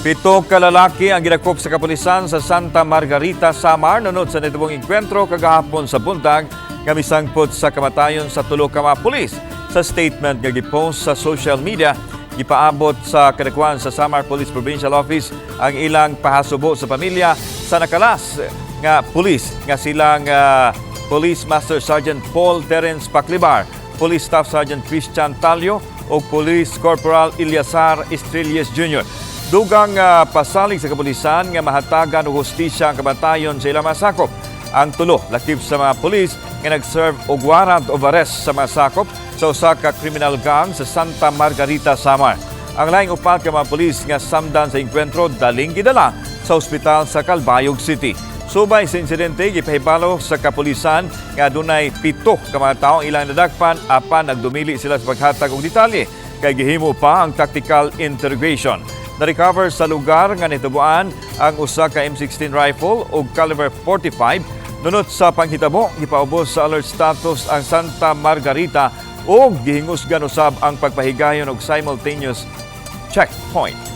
Pito ka lalaki ang gidakop sa kapulisan sa Santa Margarita, Samar, nunot sa nitubong engkwentro kagahapon sa buntag nga misangpot sa kamatayon sa tulo ka mga pulis. Sa statement nga gipost sa social media, gipaabot sa kadakuan sa Samar Police Provincial Office ang ilang pahasubo sa pamilya sa nakalas nga pulis nga silang Police Master Sergeant Paul Terence Paclibar, Police Staff Sergeant Christian Talio ug Police Corporal Eliasar Estrellas Jr. Dugang pasalig sa kapulisan nga mahatagan og hustisya ang kamatayon sa ilang masakop. Ang tulo lakip sa mga pulis nga nag-serve og warrant of arrest sa mga sakop sa usa ka criminal gang sa Santa Margarita, Samar. Ang laing upat ka mga pulis nga samdan sa engkwentro daling gidala sa ospital sa Calbayog City. Subay sa insidente, gipahibalo sa kapulisan nga adunay 7 ka mga tawo ang ilang nadakpan apan nagdumili sila sa paghatag og detalye kay gihimo pa ang tactical interrogation. Na-recover sa lugar nga nitubuan ang usa ka M16 rifle ug caliber 45. Nunot sa panghitabo, gipaubos sa alert status ang Santa Margarita ug gihingusgan usab ang pagpahigayon og simultaneous checkpoint.